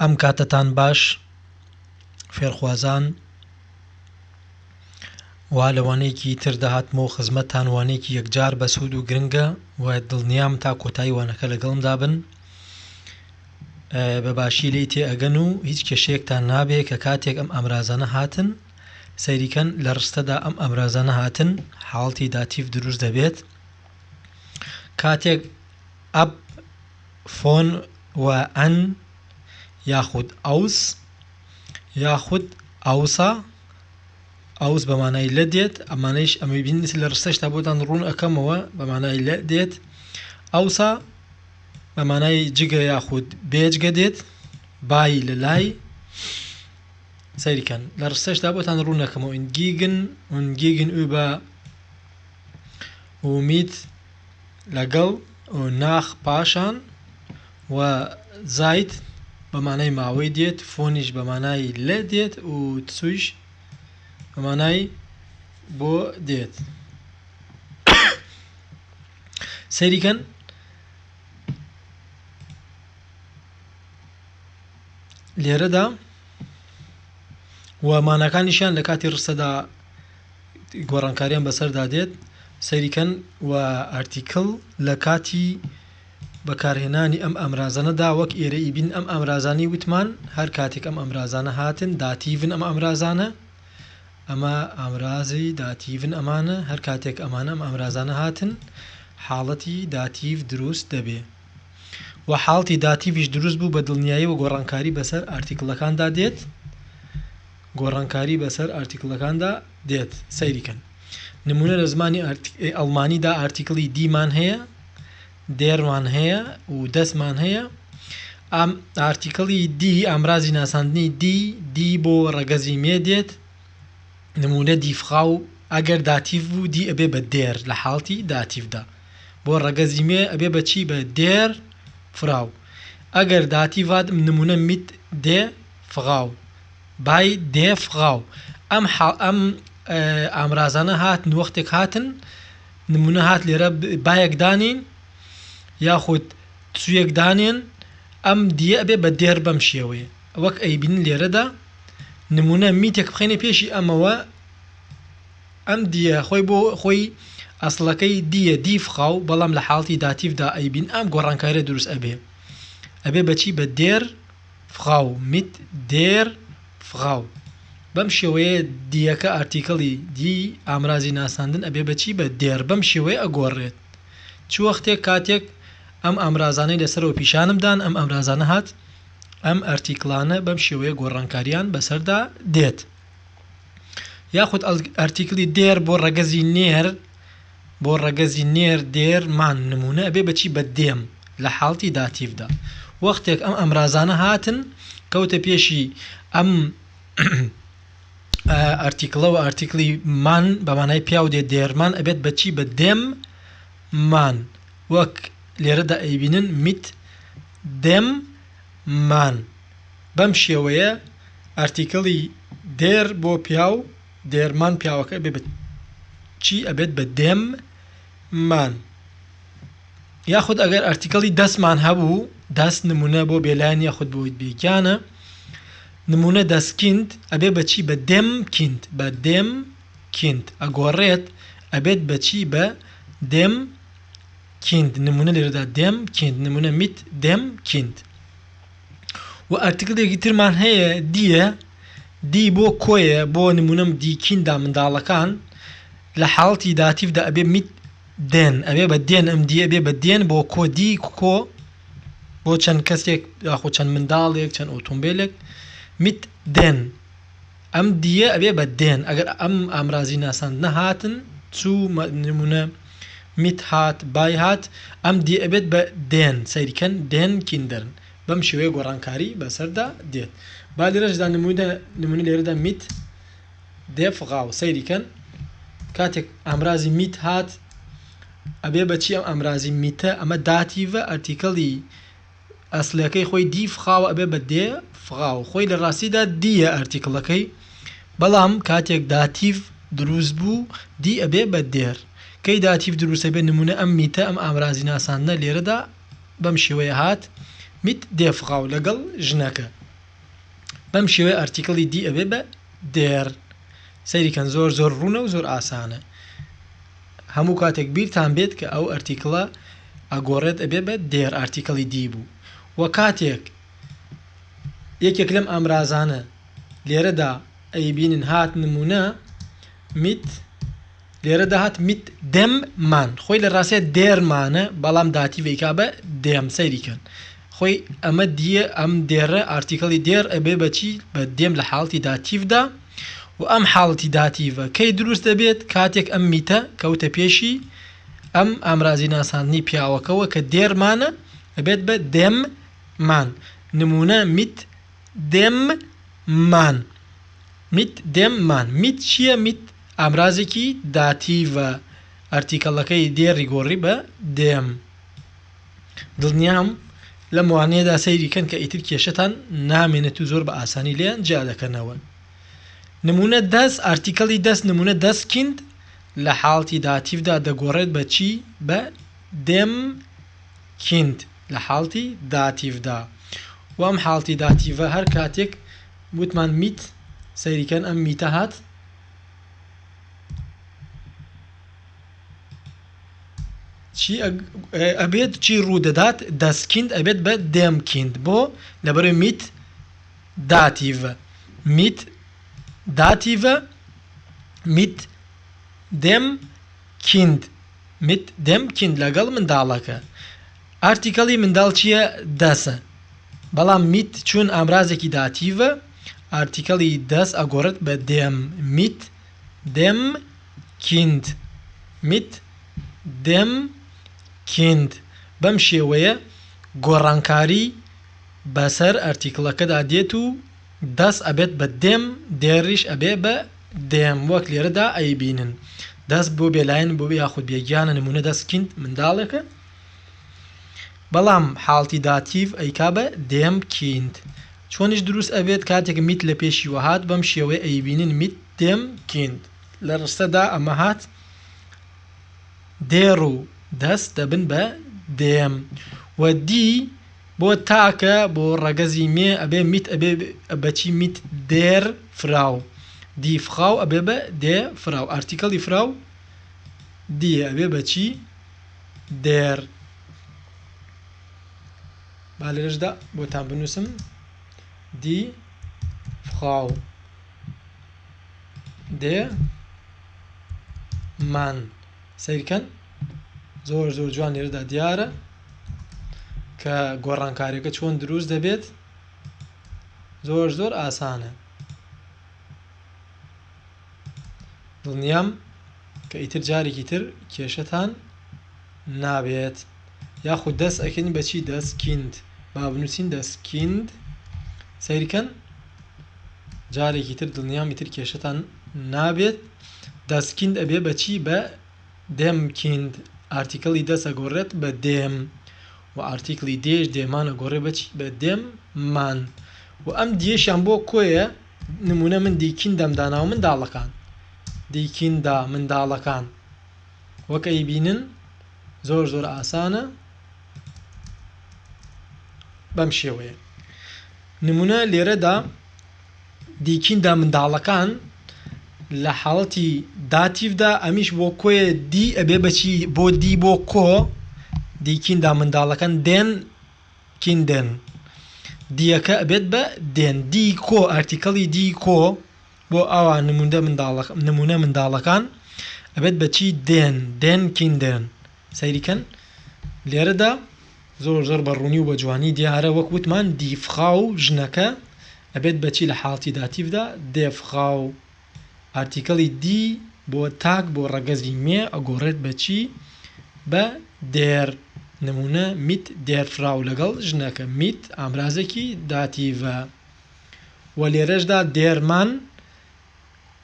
ئەم کاتەتان باش فێرخوازان وا لە وانەیەکی تر دەهاتمەوە خزمەتتان وانەیەکی یەکجار بەسوود و گرنگە و دڵنیام تا کۆتایی وانەکە لەگەڵمدا بن بە باشی لێی تێ ئەگەن و هیچ کێشەیەکتان نابێ کە کاتێک ئەم ئامرازانە هاتن سەیریکەن لە ڕستەدا ئەم ئامرازانە هاتن حاڵتی Dativ دروست دەبێت کاتێک ab von و an یاخود aus یاخود außer aus بە مانای لە دێت ئەمانەیش ئەمەی بین لە ڕستەشتا بۆتان ڕوون ئەکەمەوە بە مانای لە دێت außer بە مانای جگە یاخود بێجگە دێت bei لە لای سەیرکەن لە ڕستەشدا بۆتان ڕوون ئەکەمەوە entgegen und gegenüber و mit لەگەڵ و nach پاشان و seit بە مانای ماوەی دێت von یش بە مانای لە دێت و zu یش بە مانای بۆ دێت. سەیریکەن لێرەدا و ماناکانیشیان لە کاتی ڕستەدا گۆڕانکاریان بەسەردا دێت سەیریکەن و Artikel لە کاتی بەکارهێنانی ئەم ئامرازانەدا وەک ئێرە ئیبین ئەم ئامرازانەی وتمان هەر کاتێک ئەم ئامرازانە هاتن Dativ ن ئەم ئامرازانە ئەمە ئامرازی Dativ ن ئەمانە هەر کاتێک ئەمانە ئەم ئامرازانە هاتن حاڵەتی Dativ دروست دەبێ و حاڵتی Dativ یش دروست بوو بە دڵنیاییەوە گۆڕانکاری بەسەر Artikel ەکاندا دێت گۆڕانکاری بەسەر Artikel ەکاندا دێت سەیری کەن نمونە لە زمانی ئەڵمانیدا Artikel ی die مان هەیە der مان هەیە و das مان هەیە ئەم Artikel ی die ئامرازی ناساندنی die die بۆ ڕەگەزی مێ دێت نمونە die Frau ئەگەر Dativ بوو die ئەبێ بە der لە حاڵتی Dativ دا بۆ ڕەگەزی مێ ئەبێ بە چی بە der Frau ئەگەر Dativ هات نمونە mit der Frau bei der Frau ئەم حاڵ ئەم ئامرازانە هاتن وەختێک هاتن نمونە هات لێرە بایەک دانین یاخود zu یەک دانێن ئەم die یە ئەبێ بە der بەم شێوەیە وەک ئەیبینن لێرەدا نمونە mit ێک بخەینە پێشی ئەمەوە ئەم die یە خۆی بۆ خۆی ئەسڵەکەی die یە die Frau بەڵام لە حاڵتی Dativ دا ئەیبین ئەم گۆڕانکاریە دروست ئەبێ ئەبێ بەچی بە der Frau mit der Frau بەم شێوەیە die یەکە Artikel ی die ئامرازی ناساندن ئەبێ بە چی بە der بەم شێوەیە ئەگۆڕێت چ وەختێک کاتێک ئەم ئامرازانەی لەسەرەوە پیشانم دان ئەم ئامرازانە هات ئەم Artikel انە بەم شێوەیە گۆڕانکاریان بەسەردا دێت یاخود Artikel ی der بۆ ڕەگەزی نێر بۆ ڕەگەزی نێر der Mann نموونە ئەبێ بە چی بە dem لە حاڵتی Dativ دا وەختێک ئەم ئامرازانە هاتن کەوتە پێشی ئەم Artikel ەوە Artikel ی Mann بە مانای پیاو دێت der Mann ئەبێت بە چی بە dem Mann وەک لێرەدا ئەیبینن mit dem Mann بەم شێوەیە Artikel ی der بۆ پیاو der Mann پیاوەکە ئەبێ بە چی ئەبێت بە dem Mann یاخود ئەگەر Artikel ی das مان هەبوو das نمونە بۆ بێلایەن یاخود بۆ بێگیانە نمونە das Kind ئەبێ بە چی بە dem Kind بە dem Kind ئەگۆڕێت ئەبێت بە چی بە dem Kind نمونە لێرەدا dem Kind نمونە mit dem Kind و Artikel ێکی ترمان هەیە die یە die بۆ کۆیە بۆ نمونەم die Kinder منداڵەکان لە حاڵەتی Dativ دا ئەبێ mit den ئەبێ بە den ئەم die ئەبێ بە den بۆ کۆ die کۆ بۆ چەند کەسێک یاخۆ چەند منداڵێک چەند ئۆتۆمبیلێک mit den ئەم die یە ئەبێ بە den ئەگەر ئەم ئامرازی ناساندنە هاتن zu نمونە mit هات bei هات ئەم die ئەبێت بە den سەیرکەن den Kindern بەم شێوەیە گۆڕانکاری بەسەردا دێت. با لێرەشدا نموونە نموونە لێرەدا mit der Frau سەیری کەن کاتێک ئامرازی mit هات ئەبێ بە چی ئەم ئامرازی mit ە ئەمە Dativ ە Artikel ی ئەسلەکەی خۆی die Frau ە ئەبێ بە der Frau خۆی لە ڕاستیدا die یە Artikel ەکەی بەڵام کاتێک Dativ دروست بوو die ئەبێ بە der کەی Dativ دروستە بێ نمونە ئەم mit ە ئەم ئامرازی ناساندنە لێرەدا بەم شێوەیە هات mit der Frau لەگەڵ ژنەکە. بەم شێوەیە article ی die ئەبێ بە der. سەیری کەن زۆر زۆر ڕوونە و زۆر ئاسانە. هەموو کاتێک بیرتان بێت کە ئەو article ە ئەگۆڕێت ئەبێ بە der article ی die بوو و کاتێک یەکێک لەم ئامرازانە لێرەدا ئەیبینن هات نمونە mit لێرەدا هات mit dem Mann خۆی لە ڕاستیا der Mann ە بەڵام Dativ ئەیکا بە dem سەیری کەن خۆی ئەمە die یە ئەم der ە article ی der ئەبێ بەچی بە dem لە حاڵەتی Dativ دا و ئەم حاڵەتی Dativ ە کەی دروست دەبێت کاتێک ئەم mit ە کەوتە پێشی ئەم ئامرازی ناساندنی پیاوەکەوە کە der Mann ە ئەبێت بە dem Mann نمونە mit dem Mann mit dem Mann mit چییە؟ mit ئامرازێکی Dativ ە article ەکەی der ی گۆڕی بە dem. دڵنیام لەم وانەیەدا سەیری کەن کە ئیتر کێشەتان نامێنێت و زۆر بە ئاسانی لێیان جیا دەکەنەوە. نمونە das article ی das نمونە das Kind لە حاڵەتی Dativ دا دەگۆڕێت بە چی؟ بە dem Kind لە حاڵەتی Dativ دا و ئەم حاڵەتی Dativ ە هەر کاتێک وتمان mit سەیری کەن ئەم mit ە هات چی ئەبێت چی ڕوو دەدات das Kind ئەبێت بە dem Kind بۆ لەبەرەوەی mit Dativ ە mit Dativ ە mit dem Kind mit dem Kind لەگەڵ منداڵەکە article ی منداڵ چییە das ە بەڵام mit چون ئامرازێکی Dativ ە article ی das ئەگۆڕێت بە dem mit dem Kind mit dem Kind بەم شێوەیە گۆڕانکاری بەسەر article ەکەدا دێت و das ئەبێت بە dem der یش ئەبێ بە dem وەک لێرەدا ئەیبینن das بۆ بێلایەن بۆ یاخود بێگیانە نمونە das Kind منداڵێکە بەڵام حاڵتی Dativ ئەیکا بە dem Kind چۆنیش دروست ئەبێت کاتێک mit لە پێشیوە هات بەم شێوەیە ئەیبینن mit dem Kind لە ڕستەدا ئەمە هات der و das دەبن بە dem و die بۆ تاکە بۆ ڕەگەزی مێ ئەبێ mit ئەبێ بەچی mit der Frau die Frau ئەبێ بە der Frau article ی Frau die یە ئەبێ بەچی der با لێرەشدا بۆتان بنووسم die Frau der Mann سەیرکەن زۆر زۆر جوان لێرەدا دیارە کە گۆڕانکاریەکە چۆن دروست دەبێت زۆر زۆر ئاسانە دڵنیام کە ئیتر جارێکی تر کێشەتان نابێت یاخود das ئەکەین بەچی das Kind با بنووسین das Kind سەیرکەن جارێکی تر دڵنیام ئیتر کێشەتان نابێت das Kind ئەبێ بەچی بە dem Kind article ی das ئەگۆڕێت بە dem و article ی der ش der Mann ئەگۆڕێ بەچی بە dem Mann و ئەم die یشیان بۆ کۆیە نمونە من die Kinder م داناوە منداڵەکان die Kinder منداڵەکان وەک ئەیبینن زۆر زۆر ئاسانە بەم شێوەیە نمونە لێرەدا die Kinder منداڵەکان لە حاڵەتی Dativ دا ئەمیش بۆ کۆیە die ئەبێ بەچی بۆ die بۆ کۆ die Kinder منداڵەکان den Kindern die یەکە ئەبێت بە den die کۆ article ی die کۆ بۆ ئاوا نموندە منداڵە نمونە منداڵەکان ئەبێت بەچی den den Kindern سەیری کەن لێرەدا زۆر زۆر بە ڕوونی و بە جوانی دیارە وەک وتمان die Frau ژنەکە ئەبێت بەچی لە حاڵەتی Dativ دا der Frau article ی die بۆ تاک بۆ ڕەگەزی مێ ئەگۆڕێت بە چی؟ بە der نمونە mit der Frau لەگەڵ ژنەکە mit ئامرازێکی Dativ ە وە لێرەشدا der Mann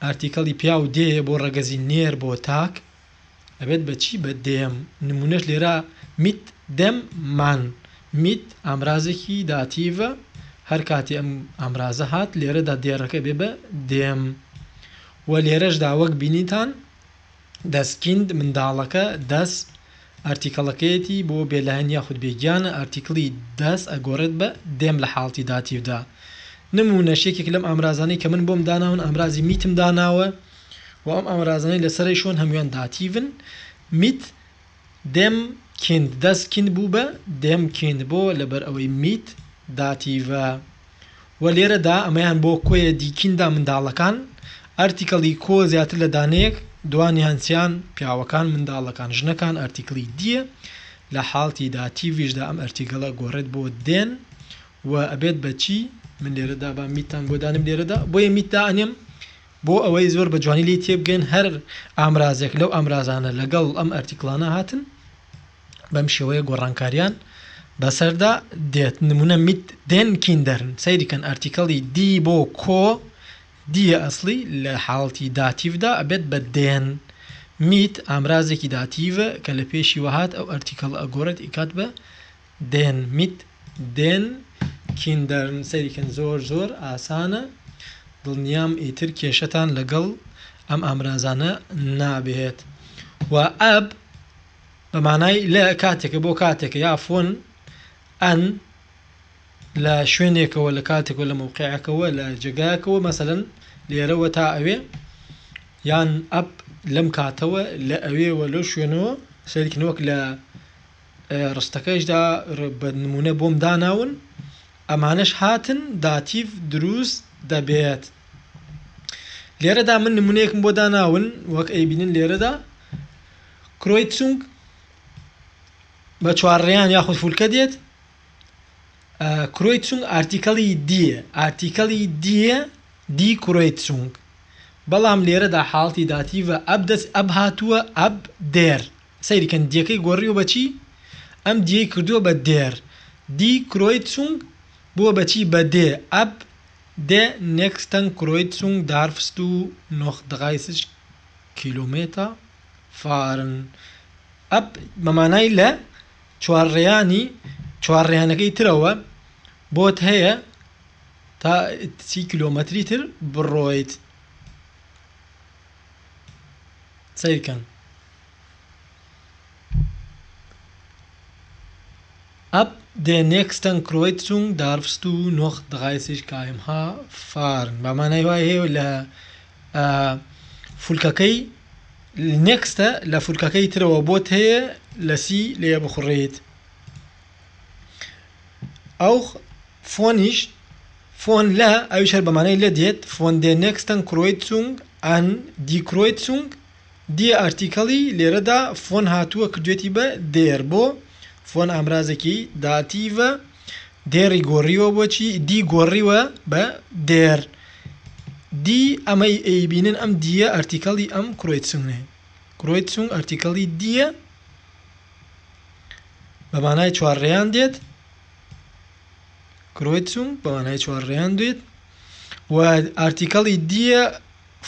article ی پیاو der یە بۆ ڕەگەزی نێر بۆ تاک ئەبێت بە چی بە dem نمونەش لێرە mit dem Mann mit ئامرازێکی Dativ ە هەر کاتی ئەم ئامرازە هات لێرەدا der ەکە بێ بە dem و لێرەشدا وەک بینیتان das Kind منداڵەکە das article ەکەیەتی بۆ بێلایەن یاخود بێگیانە article ی das ئەگۆڕێت بە dem لە حاڵەتی Dativ دا. نموونەش یەکێک لەم ئامرازانەی کە من بۆم داناون ئامرازی mit م داناوە و ئەم ئامرازانەی لەسەرەی شۆن هەموویان Dativ ن mit dem Kind das Kind بوو بە dem Kind بۆ لەبەر ئەوەی mit Dativ ە و لێرەدا ئەمەیان بۆ کۆیە die Kinder منداڵەکان Artikel ی کۆ زیاتر لە دانەیەک دوانیان سیان پیاوەکان منداڵەکان ژنەکان Artikel ی die یە لە حاڵتی Dativ یشدا ئەم Artikel ە گۆڕێت بۆ den و ئەبێت بە چی من لێرەدا با mit تان بۆ دانم لێرەدا بۆیە mit دائەنێم بۆ ئەوەی زۆر بە جوانی لێی تێبگەن هەر ئامرازێک لەو ئامرازانە لەگەڵ ئەم Artikel انە هاتن بەم شێوەیە گۆڕانکاریان بەسەردا دێت نمونە mit den Kindern سەیری کەن Artikel ی die بۆ کۆ die یە ئەسڵی لە حاڵەتی Dativ دا ئەبێت بە den mit ئامرازێکی Dativ ە کە لە پێشیوە هات ئەو Artikel ئەگۆڕێت ئیکات بە den mit den Kindern سەیری کەن زۆر زۆر ئاسانە دڵنیام ئیتر کێشەتان لەگەڵ ئەم ئامرازانە نابێت و ab بە مانای لە کاتێکە بۆ کاتێکە یا von an لە شوێنێکەوە لە کاتێکەوە لە مەوقعەکەوە لە جێگایەکەوە مەسەلەن لێرەوە تا ئەوێ یان ab لەم کاتەوە لە ئەوێوە لەو شوێنەوە سەیرکن وەک لە ڕستەکەیشدا بە نمونە بۆم داناون ئەمانەش هاتن Dativ دروست دەبێت لێرەدا من نمونەیەکم بۆ داناون وەک ئەیبینن لێرەدا Kreuzung بە چوارڕێیان یاخود فولکە دێت Kreuzung Artikel ی die یە Artikel ی die یە die Kreuzung بەڵام لێرەدا حاڵتی Dativ ە ab دەست ab هاتووە ab der سەیری کەن die یەکەی گۆڕیوە بە چی ئەم die یەی کردووە بە der die Kreuzung بووە بە چی بە der ab der nächsten Kreuzung darfst du noch 30 Kilometer fahren ab بە مانای لە چوارڕێیانی چوارڕێیانەکەی ترەوە بۆت هەیە تا سی کیلۆمەتری تر بڕۆیت سەیرکەن Ab der nächsten Kreuzung darfst du noch 30 km/h fahren. بە مانای وای هەیە لە فولکەکەی nächste لە فولکەکەی ترەوە بۆت هەیە لە سی لێ بخوڕیت. ئەو von یش von لە ئەویش هەر بە مانای لە دێت von der nächsten Kreuzung an die Kreuzung die Artikel ی لێرەدا von هاتووە کردوێتی بە der بۆ von ئامرازێکی Dativ ە der ی گۆڕیوە بۆچی die گۆڕیوە بە der die ئەمەی ئەیبینن ئەم die یە Artikel ی ئەم Kreuzung ە Kreuzung Artikel ی die یە بە مانای چوارڕێیان دێت Kreuzung بە مانای چوارڕێیان دێت و Artikel ی die یە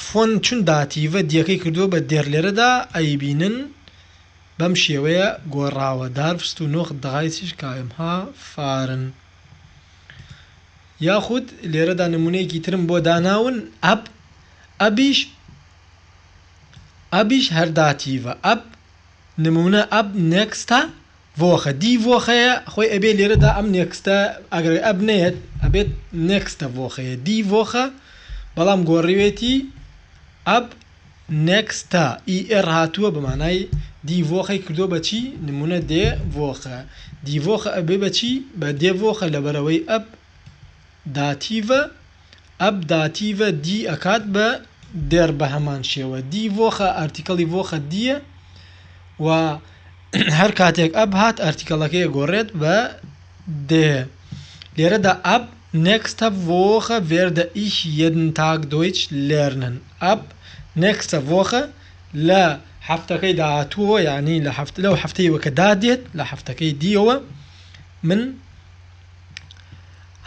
von چون Dativ ە die یەکەی کردووە بە der لێرەدا ئەیبینن بەم شێوەیە گۆڕاوە darfst du noch 30 km/h fahren یاخود لێرەدا نمونەیەکی ترم بۆ داناون ab ab یش ab یش هەر Dativ ە ab نمونە ab nächste Woche die Woche یە خۆی ئەبێ لێرەدا ئەم nächste ئەگەر ab نەیەت ئەبێت nächste Woche یە die Woche بەڵام گۆڕیوێتی ab nächste ی er هاتووە بە مانای die Woche ی کردووە بە چی نمونە der Woche die Woche ئەبێ بە چی بە der Woche لەبەرەوەی ab Dativ ە ab Dativ ە die ئەکات بە der بە هەمان شێوە die Woche Artikel ی Woche die یە و هەر کاتێک ab هات Artikel ەکەی گۆڕێت بە der لێرەدا ab nächste Woche werde ich jeden Tag Deutsch lernen ab nächste Woche لە هەفتەکەی داهاتووە یعنی لە هەفت لەو هەفتەیەوە کە دادێت لە هەفتەکەی دیەوە من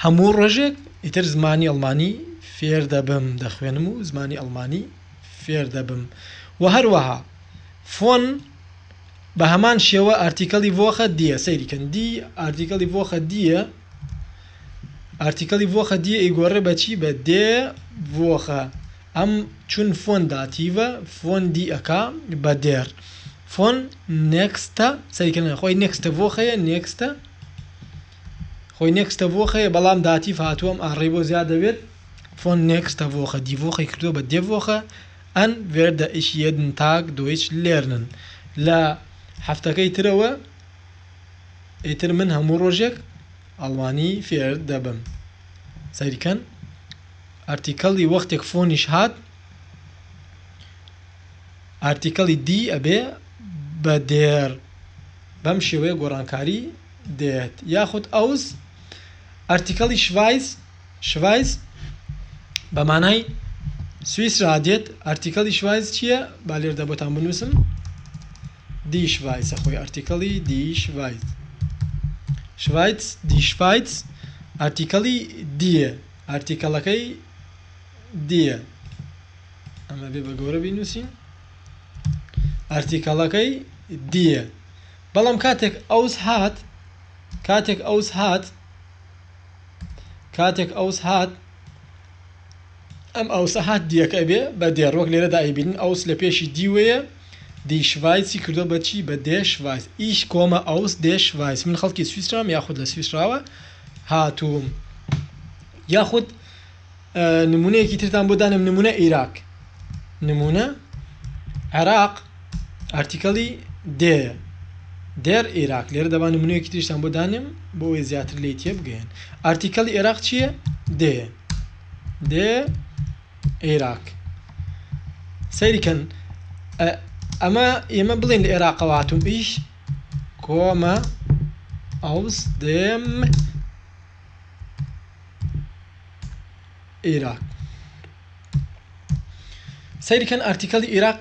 هەموو ڕۆژێک ئیتر زمانی ئەڵمانی فێر دەبم دەخوێنم و زمانی ئەڵمانی فێر دەبم و هەروەها von بە هەمان شێوە Artikel ی Woche die یە سەیری کەن die Artikel ی Woche die یە Artikel ی Woche die یە ئیگۆڕێ بە چی بە der Woche ئەم چون von Dativ ە von die ئەکا بە der von nächste سەیری کەن خۆی nächste Woche یە nächste. خۆی nächste Woche یە بەڵام Dativ هاتووە ئەم R ەی بۆ زیاد دەبێت von nächste Woche die Woche ی کردووە بە der Woche an werde ich jeden Tag Deutsch lernen لە هەفتەکەی ترەوە ئیتر من هەموو ڕۆژێک ئەڵمانی فێر دەبم. سەیرکەن Artikel ی وەختێک von یش هات Artikel ی die ئەبێ بە der بەم شێوەیە گۆڕانکاری دێت یاخود aus Artikel ی Schweiz Schweiz بە مانای سویسرا دێت Artikel ی Schweiz چییە؟ با لێردا بۆتان بنووسم die Schweiz ە خۆی Artikel ی die Schweiz Schweiz die Schweiz Artikel ی die یە Artikel ەکەی die یە ئەمە بێ بە گەورە بینووسین Artikel ەکەی die یە بەڵام کاتێک aus هات کاتێک aus هات کاتێک aus هات ئەم aus ە هات die یەکە ئەبێ بە der وەک لێرەدا ئەیبینن aus لە پێشی die وەیە die Schweiz ی کردووە بە چی بە der Schweiz ich komme aus der Schweiz من خەڵکی سویسرام یاخود لە سویسراوە هاتووم یاخود نمونەیەکی ترتان بۆ دانم نمونە Irak نمونە عێراق Artikel ی der یە der Irak لێرە دەبا نمونەیەکی تریشتان بۆ دانێم بۆ ئەوەی زیاتر لێی تێبگەین Artikel ی عێراق چییە؟ der der Irak سەیری کەن ئەمە ئێمە بڵێن لە عێراقەوە هاتووم ich komme aus dem Irak سەیری کەن Artikel ی ئیراق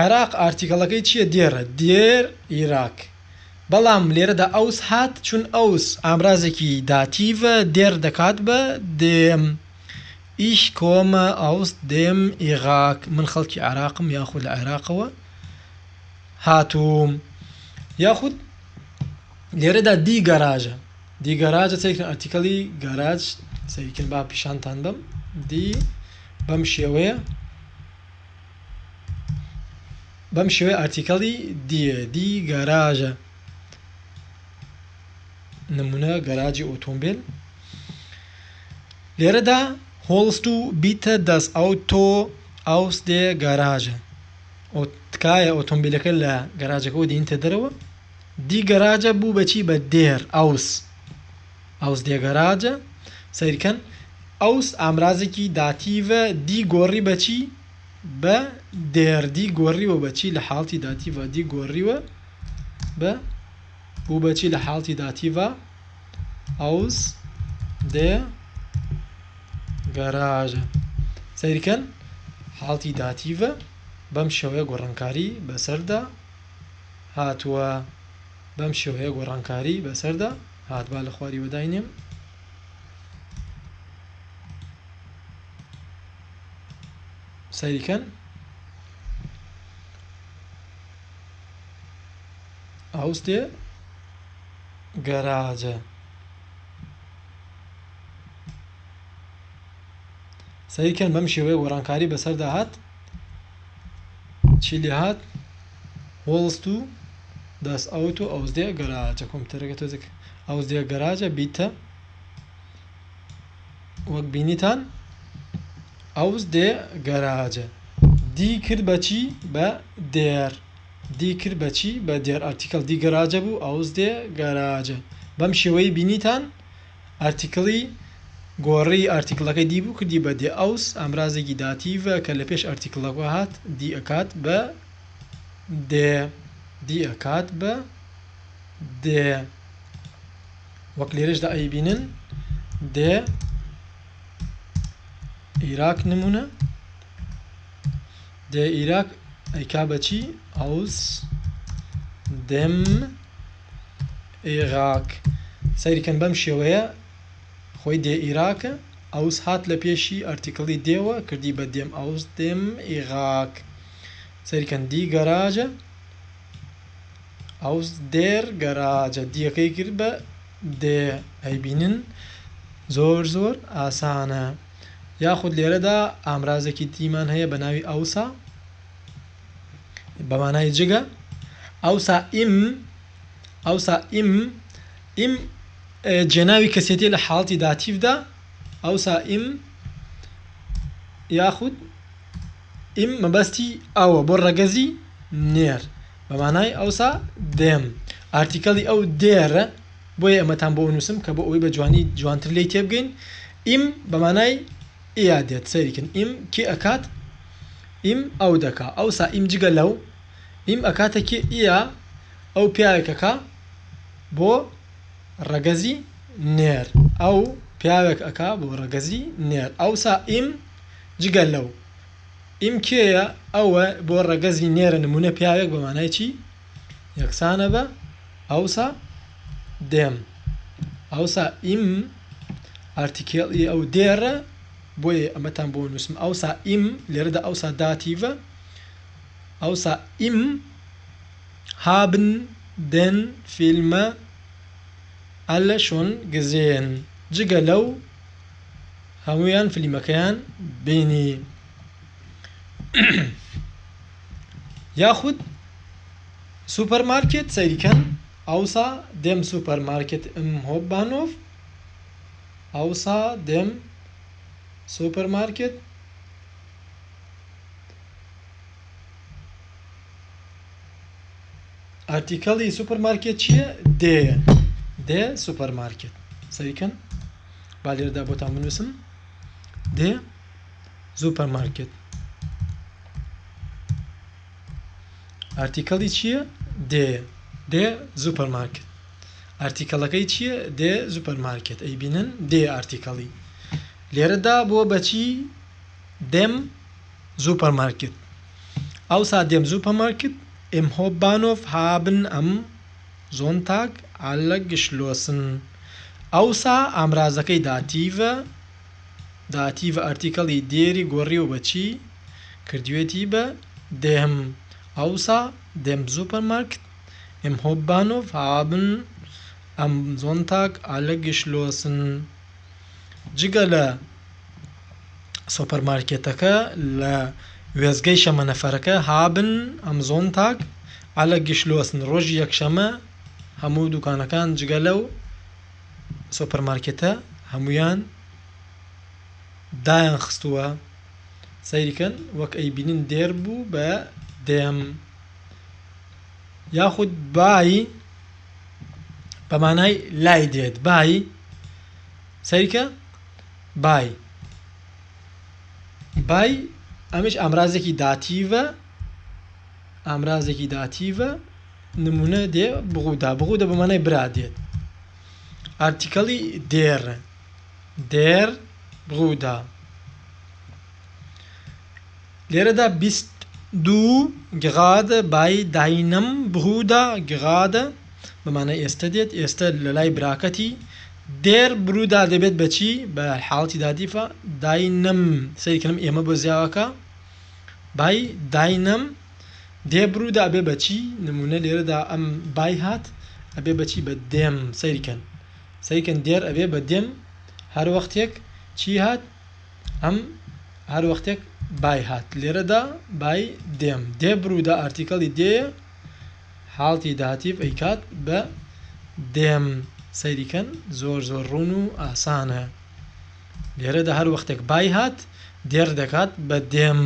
عێراق Artikel ەکەی چییە der ە der Irak بەڵام لێرەدا aus هات چون aus ئامرازێکی Dativ ە der دەکات بە dem ich komme aus dem Irak من خەڵکی عێراقم یاخود لە عێراقەوە هاتووم یاخود لێرەدا die Garage die Garage سەیرکەن Artikel ی گەراج سەیرکەن با پیشانتان بەم die بەم شێوەیە بەم شێوەیە Artikel ی die یە die Garage نمونە گەراجی ئۆتۆمبیل لێرەدا holst du bitte das Auto aus der Garage تکایە ئۆتۆمبیلەکە لە گەراجەکەەوە دێنیتە دەرەوە die Garage بوو بە چی بە der aus aus der Garage سەیرکەن aus ئامرازێکی Dativ ە die گۆڕی بە چی بە der die گۆڕیوە بە چی لە حاڵتی Dativ ە die گۆڕیوە بە بوو بە چی لە حاڵتی Dativ ە aus der Garage سەیرکەن حاڵتی Dativ ە بەم شێوەیە گۆڕانکاری بەسەردا هاتووە بەم شێوەیە گۆڕانکاری بەسەردا هات با لە خواریوە داینێم سەیریکەن aus der Garage سەیرکەن بەم شێوەیە گۆڕانکاری بەسەردا هات چی لێ هات holst du das Auto aus der Garage کۆمپیوتەرەکە تۆزێک aus der Garage bitte وەک بینیتان aus der Garage die کرد بە چی بە der die کرد بە چی بە der Artikel die Garage بوو aus der Garage بەم شێوەی بینیتان Artikel ی گۆڕی Artikel ەکەی die بوو کردی بە der aus ئامرازێکی Dativ ە کە لە پێش Artikel ەکە هات die ئەکات بە der die ئەکات بە der وەک لێرەشدا ئەیبینن der Irak نمونە der Irak ئەیکا بە چی aus dem Irak سەیرکەن بەم شێوەیە خۆی der Irak ە aus هات لە پێشی Artikel ی der وە کردی بە dem aus dem Irak سەیرکەن die Garage aus der Garage die یەکەی کرد بە der ئەیبینن زۆر زۆر ئاسانە یاخود لێرەدا ئامرازێکی تریمان هەیە بە ناوی außer بە مانای جگە außer im außer im im. جێناوی کەسێتی لە حاڵەتی Dativ دا ئەوسا im یاخود ihm مەبەستی ئەوە بۆ ڕەگەزی نێر بە مانای ئەوسا dem Artikel ی ئەو der ە بۆیە ئەمەتان بۆ نووسم کە بۆ ئەوەی بە جوانی جوانتر لێی تێبگەین ihm بە مانای ئیا دێت سەیریکن ihm کێ ئەکات ihm ئەو دەکا ئەوسا ihm جگە لەو ihm ئەکاتە کێ ئیا ئەو پیاوێکەکە بۆ ڕەگەزی نێر ئەو پیاوێک ئەکا بۆ ڕەگەزی نێر ئەوسا ihm جگە لەو ihm کێیە ئەوە بۆ ڕەگەزی نێرە نمونە پیاوێک بە مانای چی یەکسانە بە ئەوسا dem ئەوسا ihm Artikel ی ئەو der ە بۆیە ئەمەتان بۆ نووسم ئەوسا ihm لێرەدا ئەوسا Dativ ە ئەوسا ihm haben den Film alle schon gesehen جگە لەو هەموویان فلیمەکەیان بینی یاخود سوپەرمارکێت سەیریکەن außer dem Supermarkt im Hauptbahnhof außer dem Supermarkt Artikel ی سوپەرمارکێت چییە؟ der یە der Supermarkt سەیریکەن با لێرەدا بۆتان بنووسم der Supermarkt Artikel ی چییە؟ der der Supermarkt Artikel ەکەی چییە؟ der Supermarkt ئەیبینن der Artikel ی لێرەدا بۆ بەچی dem Supermarkt außer dem Supermarkt im Hauptbahnhof haben am Sonntag alle geschlossen ئەوسا ئامرازەکەی Dativ ە Dativ Artikel ی der ی گۆڕیوە بە چی؟ کردوێتی بە dem außer dem Supermarkt im Hauptbahnhof haben am Sonntag alle geschlossen جگە لە سۆپەرمارکێتەکە لە وێستگەی شەمەنەفەرەکە haben am Sonntag alle geschlossen ڕۆژی یەکشەمە هەموو دوکانەکان جگە لەو سۆپەرمارکێتە هەمویان دایان خستووە سەیریکەن وەک ئەیبینن der بوو بە dem یاخود bei بە مانای لای دێت bei سەیرکە bei bei ئەمیش ئامرازێکی Dativ ە ئامرازێکی Dativ ە نمونە دێ Bruder Bruder بە مانای برا دێت Artikel ی der der Bruder لێرەدا bist du gerade bei deinem Bruder gerade بە مانای ئێستا دێت ئێستا لە لای براکەتی der Bruder دەبێت بەچی بە حاڵەتی Dativ ە deinem سەیرکردم ئێمە بۆ زیاوەکە bei deinem der Bruder ئەبێ بەچی نمونە لێرەدا ئەم bei هات ئەبێ بەچی بە dem سەیرکەن سەیرکەن der ئەبێ بە dem هەر وەختێک چی هات ئەم هەر وەختێک bei هات لێرەدا bei dem der Bruder Artikel ی der یە حاڵەتی Dativ ئەیکات بە dem سەیریکەن زۆر زۆر ڕوون و ئاسانە لێرەدا هەر وەختێک bei هات der دەکات بە dem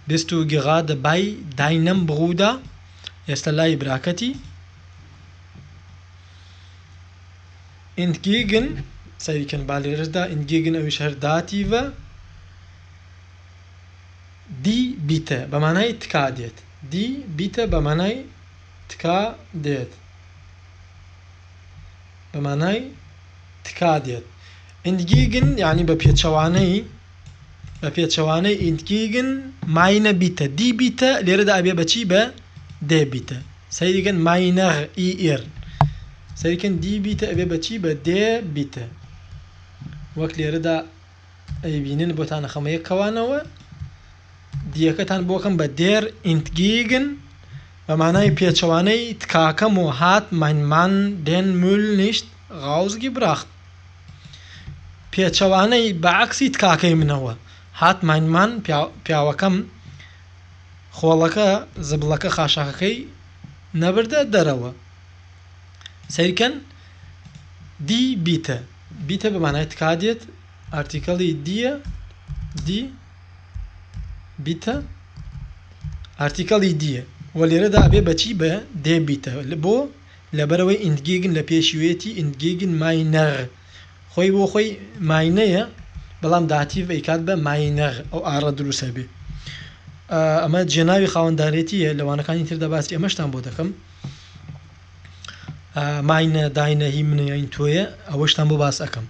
bist du gerade bei deinem Bruder ئێستا لای براکەتی entgegen سەیریکەن با لێرەدا entgegen ئەویش هەر Dativ ە die Bitte بە مانای تکا دێت die Bitte بە مانای تکا دێت بە مانای تکا دێت entgegen یعنی بە پێچەوانەی بە پێچەوانەی entgegen meine Bitte die Bitte لێرەدا ئەبێ بەچی بە der Bitte سەیریکەن meiner ئی ئێر سەیرکەن die Bitte ئەبێ بەچی بە der Bitte وەک لێرەدا ئەیبینن بۆتان ئەخەمە یەک کەوانەوە die یەکەتان بۆکەم بە der entgegen بە مانای پێچەوانەی تکاکەم و hat mein Mann den Müll nicht rausgebracht پێچەوانەی بە عەکسی تکاکەی منەوە hat mein Mann پیاوەکەم خۆڵەکە زبڵەکە خاشاکەکەی نەبردە دەرەوە سەیرکەن. Die Bitte Bitte بە مانای تکا دێت article ی die یە die Bitte article ی die یە و لێرەدا ئەبێ بەچی بە der Bitte بۆ لەبەرەوەی entgegen لە پێشیوێتی entgegen meiner خۆی بۆ خۆی meine یە بەڵام Dativ ئەیکات بە meiner ئەو ئاڕە دروستە بێ ئەمە جێناوی خاوەندارێتیە لە وانەکانی تردا باسی ئەمەشتان بۆ دەکەم meine deine هی منە یان تۆیە ئەوەشتان بۆ باس ئەەکەم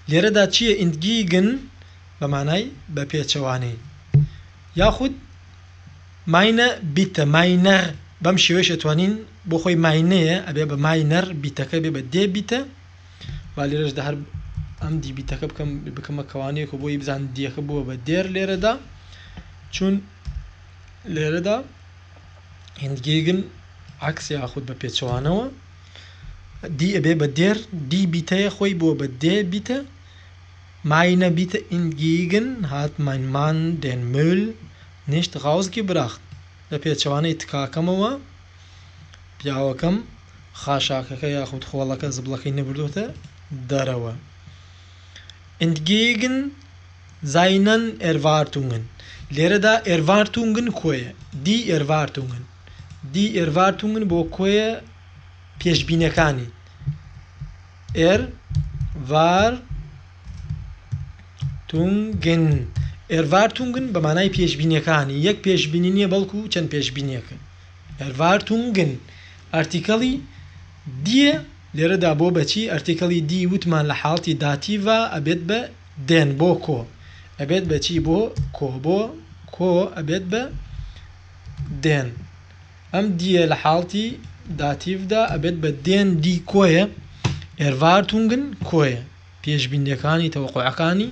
لێرەدا چییە entgegen بە مانای بە پێچەوانەی یاخود meine Bitte meiner بەم شێوەیەش ئەتوانین بۆ خۆی meine یە ئەبێ بە meiner Bitte کە بێ بە der Bitte با لێرەشدا هەر ئەم die Bitte کە بکەم بکەمە کەوانەیەک و بۆی بزان die یەکە بووە بە der لێرەدا چون لێرەدا entgegen عکس یاخود بە پێچەوانەوە die ئەبێ بە der die Bitte یە خۆی بووە بە der Bitte meine Bitte entgegen hat mein Mann den Müll nicht rausgebracht لە پێچەوانەی تکاکەمەوە پیاوەکەم خاشاکەکە یاخود خۆڵەکە زبڵەکەی نەبردۆتە دەرەوە. Entgegen seinen Erwartungen لێرەدا Erwartungen کۆیە die Erwartungen die Erwartungen بۆ کۆیە پێشبینەکانی Erwartungen Erwartungen بە مانای پێشبینیەکانی یەک پێشبینی نییە بەڵکو چەند پێشبینیەکە Erwartungen article ی die یە لێرەدا بۆ بەچی article ی die وتمان لە حاڵەتی Dativ ا ئەبێت بە den بۆ کۆ ئەبێت بەچی بۆ کۆ بۆ کۆ ئەبێت بە den ئەم die یە لە حاڵەتی Dativ دا ئەبێت بە den die کۆیە Erwartungen کۆیە پێشبینیەکانی تەوەقوعەکانی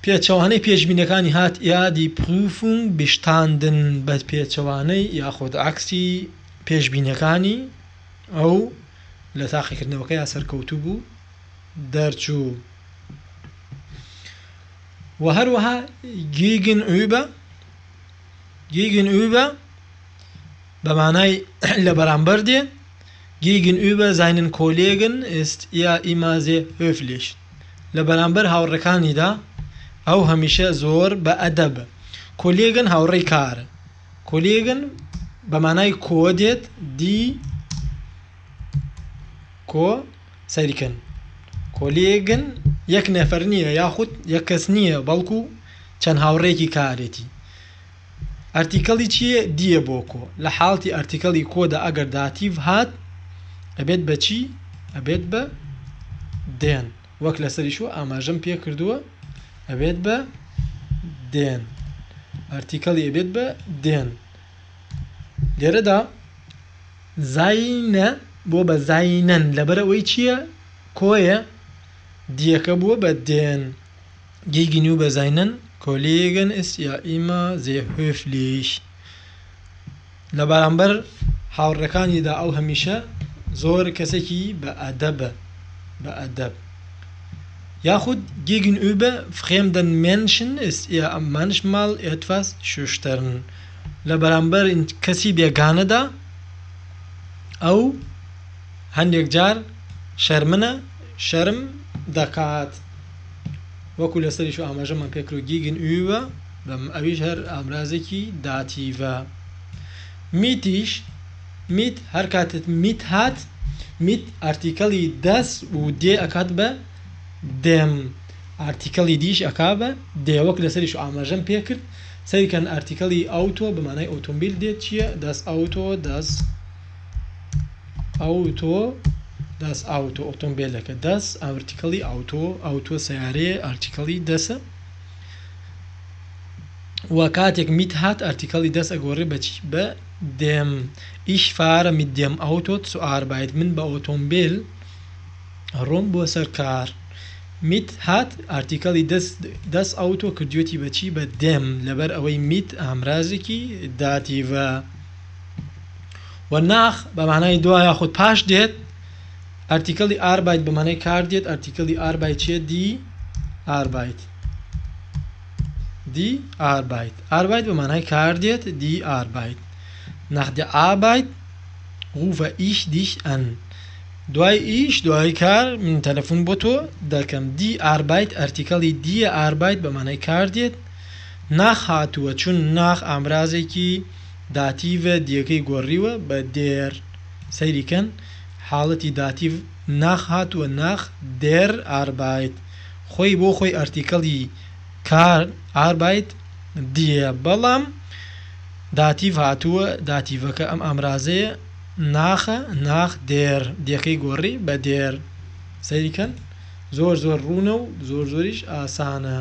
پێچەوانەی پێشبینەکانی hat er die Prüfung bestanden بە پێچەوانەی یاخود عەکسی پێشبینەکانی ئەو لە تاقیکردنەوەکەیا سەرکەوتوو بوو دەرچوو و هەروەها gegenüber gegenüber بە مانای لە بەرامبەر دێ gegenüber seinen Kollegen ist er immer sehr höflich لە بەرامبەر هاوڕێکانیدا ئەو هەمیشە زۆر بە ئەدەبە Kollegen هاوڕێی کارە Kollegen بە مانای کۆ دێت die کۆ سەیرکەن Kollegen یەک نەفەر نییە یاخود یەک کەس نییە بەڵکو چەند هاوڕێکی کارێتی article ی چییە die یە بۆ کۆ لە حاڵەتی article ی کۆدا ئەگەر Dativ هات ئەبێت بە چی ئەبێت بە den وەک لەسەریشوە ئاماژەم پێ کردووە ئەبێت بە den article ی ئەبێت بە den لێرەدا seine بۆ بە seinen لەبەر ئەوەی چییە کۆیە die یەکە بووە بە den gegenüber seinen Kollegen ist er immer sehr höflich لە بەرامبەر هاوڕێکانیدا ئەو هەمیشە زۆر کەسێکی بە ئەدەبە بە ئەدەب یاخود gegenüber fremden Menschen ist er manchmal etwas schüchtern لە بەرامبەر کەسی بێگانەدا ئەو هەندێک جار شەرمنە شەرم دەکات وەکو لەسەریش و ئاماژەمان پێکرد gegenüber بەم ئەویش هەر ئامرازێکی Dativ ە mit یش mit هەر کاتت mit هات mit article ی das و der ئەکات بە dem article ی die ش ئەکا بە der وەک لەسەریش ئاماژەم پێکرد سەیرکەن article ی Auto بە مانای ئۆتۆمبیل دێت چییە das Auto das Auto das Auto ئۆتۆمبیلەکە das article ی Auto Auto سیارەیە article ی das ە و کاتێک mit هات article ی das ئەگۆڕێ بەچی بە dem ich fahre mit dem Auto zur Arbeit من بە ئۆتۆمبیل ڕۆم بۆ سەر کار mit هات article ی das das Auto کردوێتی بەچی بە dem لەبەر ئەوەی mit ئامرازێکی Dativ ە و nach بە مانای دوا یاخود پاش دێت article ی Arbeit بە مانای کار دێت article ی Arbeit چیە die Arbeit die Arbeit Arbeit بە مانای کار دێت die Arbeit nach der Arbeit rufe ich dich an. دوای ئیش، دوای کار، من تەلەفون بۆ تۆ دەکەم. die Arbeit ئەرتیکەڵی die یە Arbeit بە مانای کار دێت. nach هاتووە چون nach ئامرازێکی Dativ ە die یەکەی گۆڕیوە بە der. سەیری کەن حاڵەتی Dativ nach هاتووە nach der Arbeit خۆی بۆ خۆی ئەرتیکەڵی کار Arbeit die یە بەڵام Dativ هاتووە Dativ ەکە ئەم ئامرازەیە nach ە nach der die یەکەی گۆڕی بە der سەیری کەن زۆر زۆر ڕوونە و زۆر زۆریش ئاسانە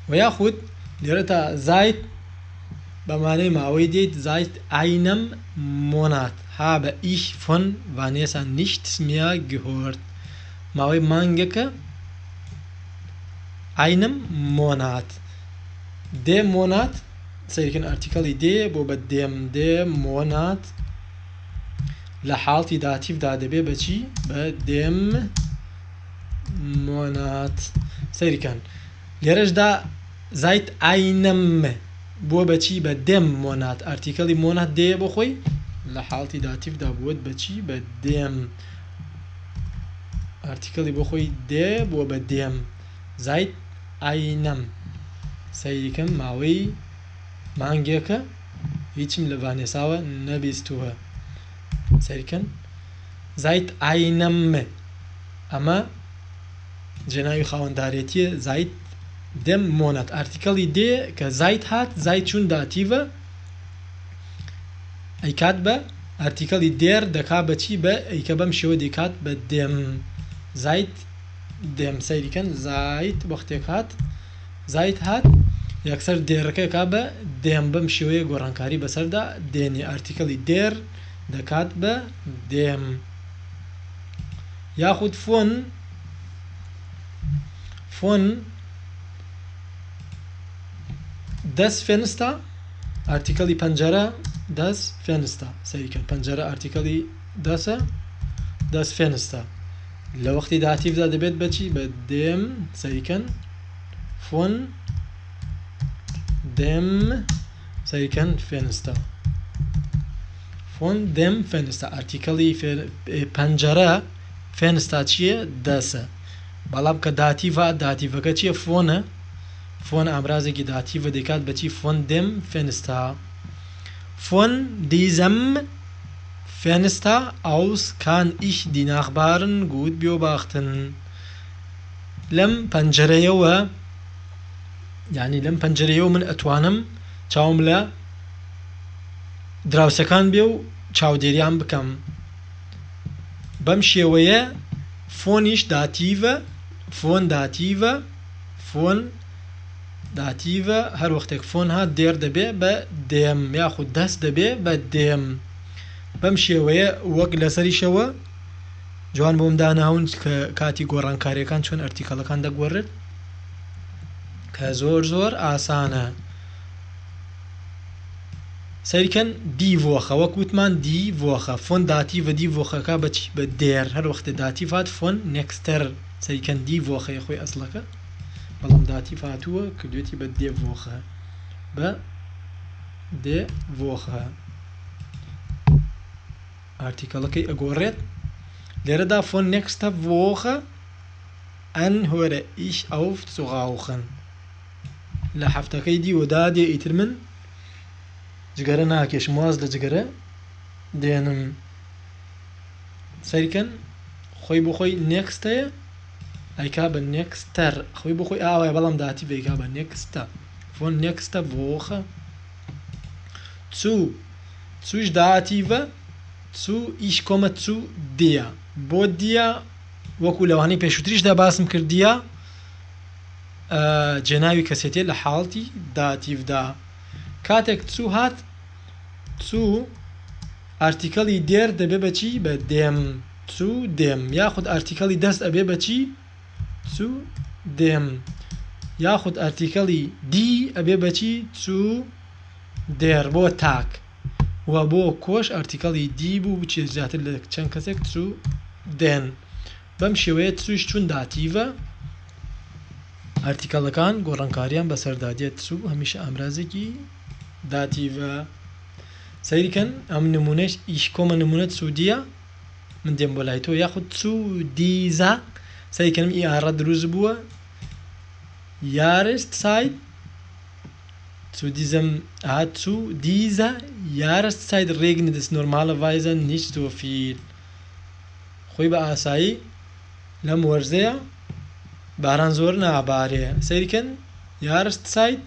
و یاخود لێرە تا seit بە مانای ماوەی دێت seit einem Monat habe ich von Vanessa nichts mehr gehört ماوەی مانگەکە einem Monat der Monat سەیرکەن ئەرتیکەڵی der بۆ بە dem der Monat لە حاڵتی Dativ دا دەبێ بە چی؟ بە dem Monat. سەیرکەن لێرەشدا seit einem بووە بە چی؟ بە dem Monat. ئەرتیکەڵی Monat der یە بۆ خۆی لە حاڵتی Dativ دا بووەت بە چی؟ بە dem. ئەرتیکەڵی بۆ خۆی der بووە بە dem. seit einem سەیریکەم ماوەی مانگێکە هیچم لە ڤانێساوە نەبیستووە سەیرکەن seit einem ئەمە جێناوی خاوەندارێتیە seit dem Monat ئارتیکەڵی der کە seit هات seit چون Dativ ە ئەیکات بە ئارتیکەڵی der دەکا بەچی بە ئەیکە بەم شێوە دەیکات بە dem seit dem سەیری کەن seit وەختێک هات seit هات یەکسەر der ەکە کا بە dem بەم شێوەیە گۆڕانکاری بەسەردا دێنێ ئارتیکەڵی der دەکات بە dem یاخود von von das Fenster ئارتیکەڵی پەنجەرە das Fenster سەیری کەن پەنجەرە ئارتیکەڵی das ە das Fenster لە وەختی Dativ دا دەبێت بەچی بە dem سەیری کەن von dem سەیری کەن Fenster von dem Fenster ئارتیکەڵی پەنجەرە Fenster چییە das ە بەڵام کە Dativ ە Dativ ەکە چییە von ە von ئامرازێکی Dativ ە دەیکات بەچی von dem Fenster von diesem Fenster aus kann ich die Nachbarn gut beobachten لەم پەنجەرەیەوە یعنی لەم پەنجەرەیەوە من ئەتوانم چاوم لە دراوسەکان بێ و چاودێریان بکەم بەم شێوەیە von یش Dativ ە von Dativ ە von Dativ ە هەر وەختێک von هات der دەبێ بە dem یاخود das دەبێ بە dem بەم شێوەیە وەک لەسەریشەوە جوان بۆم داناون کە کاتی گۆڕانکاریەکان چۆن ئەرتیکەڵەکان دەگۆڕێت کە زۆر زۆر ئاسانە سەیرکەن die Woche وەک وتمان die Woche von Dativ ە die Woche ەکە بەچی بە der هەر وەختێ Dativ هات von nächster سەیرکەن die Woche ی خۆی ئەسڵەکە بەڵام Dativ هاتووە کردوێتی بە der Woche بە der Woche ئارتیکەڵەکەی ئەگۆڕێت لێرەدا von nächster Woche an höre ich auf zu rauchen لە هەفتەکەی دیوە دادێ ئیتر من جگەرە ناکێشم واز لە جگەرە دێنم سەیرکەن خۆی بۆ خۆی nächste یە ئەیکا بە nächster خۆی بۆ خۆی ئاوایە بەڵام Dativ ئەیکا بە nächste von nächster Woche zu zu ش Dativ ە zu ich komme zu dir بۆ dir وەکو لەوانەی پێشووتریشدا باسم کردیە جێناوی کەسێتیە لە حاڵەتی Dativ دا کاتێک zu هات zu ئارتیکەڵی der دەبێ بەچی بە dem zu dem یاخود ئارتیکەڵی das ئەبێ بەچی zu dem یاخود ئارتیکەڵی die ئەبێ بەچی zu der بۆ تاک و بۆ کۆش ئارتیکەڵی die بوو بچێت زیاتر لە چەند کەسێک zu den بەم شێوەیە zu ش چون Dativ ە ئارتیکەڵەکان گۆڕانکاریان بەسەردا دێت zu هەمیشە ئامرازێکی Dativ ە سەیری کەن ئەم نمونەش ich komme نمونە zu dir. من دێم بۆ لای تۆ یاخود zu dieser سەیری کەن ئی ئاڕە دروست بووە Jahreszeit zu diesem ah, zu dieser Jahreszeit regnet es normalerweise nicht so viel خۆی بە ئاسایی لەم وەرزەیە باران زۆر نابارێ سەیری کەن Jahreszeit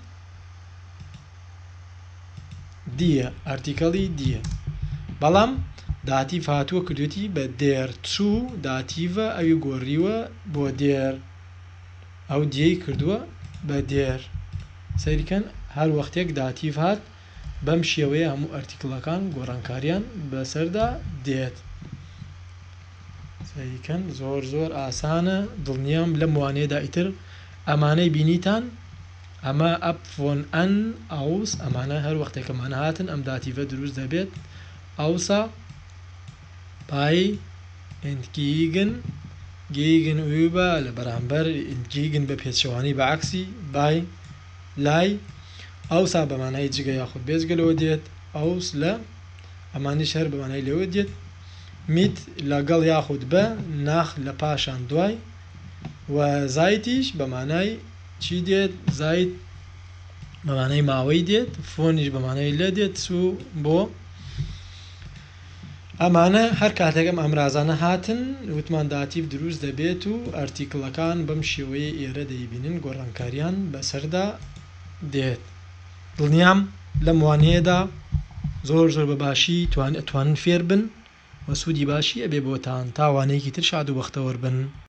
die یە article ی die یە بەڵام Dativ هاتووە کردوێتی بە der zu Dativ ە ئەوی گۆڕیوە بۆ der ئەو die ی کردووە بە der سەیری کەن هەر وەختێک Dativ هات بەم شێوەیە هەموو article ەکان گۆڕانکاریان بەسەردا دێت. سەیری کەن زۆر زۆر ئاسانە دڵنیام لەم وانەیەدا ئیتر ئەمانەی بینیتان ئەمە ab von an aus ئەمانە هەر وەختێک ئەمانە هاتن ئەم Dativ ە دروست دەبێت außer bei entgegen gegenüber لە بەرامبەر entgegen بە پێچەوانەی بە عەکسی bei لای außer بە مانای جگە یاخود بێجگە لەوە دێت aus لە ئەمانیش هەر بە مانای لەوە دێت mit لەگەڵ یاخود بە nach لە پاشان دوای و seit یش بە مانای چی دێت seit بە مانای ماوەی دێت von یش بە مانای لە دێت zu بۆ ئەمانە هەر کاتێک ئەم ئامرازانە هاتن وتمان Dativ دروست دەبێت و article ەکان بەم شێوەیە ئێرە دەیبینن گۆڕانکاریان بەسەردا دێت. دڵنیام لەم وانەیەدا زۆر زۆر بە باشی ئەتوانن فێر بن و سوودی باشی ئەبێ بۆتان تا وانەیەکی تر شاد و بەختەوەر بن.